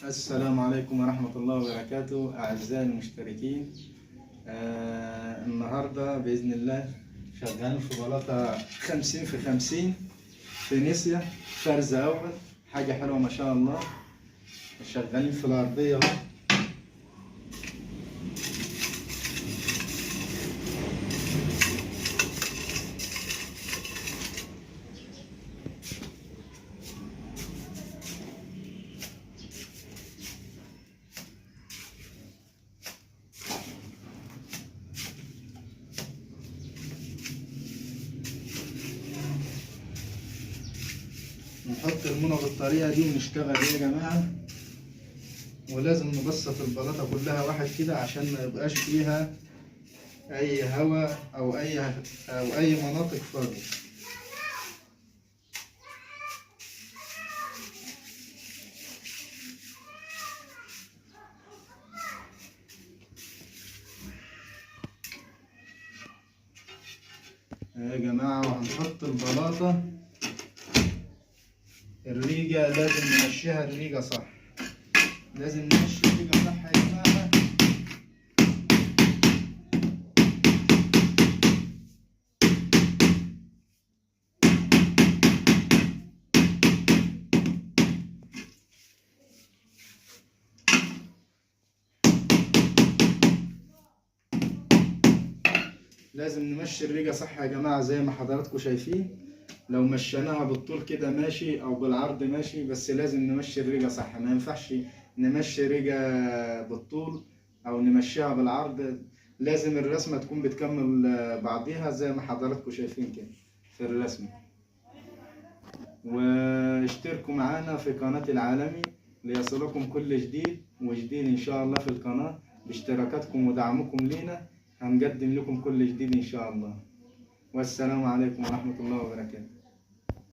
السلام عليكم ورحمة الله وبركاته أعزائي المشتركين. النهاردة بإذن الله شغالين في بلاطة 50 في 50 فينيسيا فرز أول، حاجة حلوة ما شاء الله. شغالين في الأرضية اهو. نحط المونة بالطريقة دي ونشتغل يا جماعة. ولازم نبسط البلاطة كلها واحد كده عشان ما يبقاش فيها أي هواء أو أي مناطق فاضية. يا جماعة وهنحط البلاطة الريجة، لازم نمشيها الريجة صح، لازم نمشي الريجة صح يا جماعة. لازم نمشي الريجة صح يا جماعة زي ما حضراتكم شايفين. لو مشيناها بالطول كده ماشي او بالعرض ماشي، بس لازم نمشي الريجة صح. ما ينفعش نمشي ريجة بالطول او نمشيها بالعرض، لازم الرسمة تكون بتكمل بعضيها زي ما حضراتكم شايفين كده في الرسمة. واشتركوا معانا في قناة العالمي ليصلكم كل جديد وجديد ان شاء الله في القناة. باشتراكاتكم ودعمكم لينا هنقدم لكم كل جديد ان شاء الله. والسلام عليكم ورحمة الله وبركاته.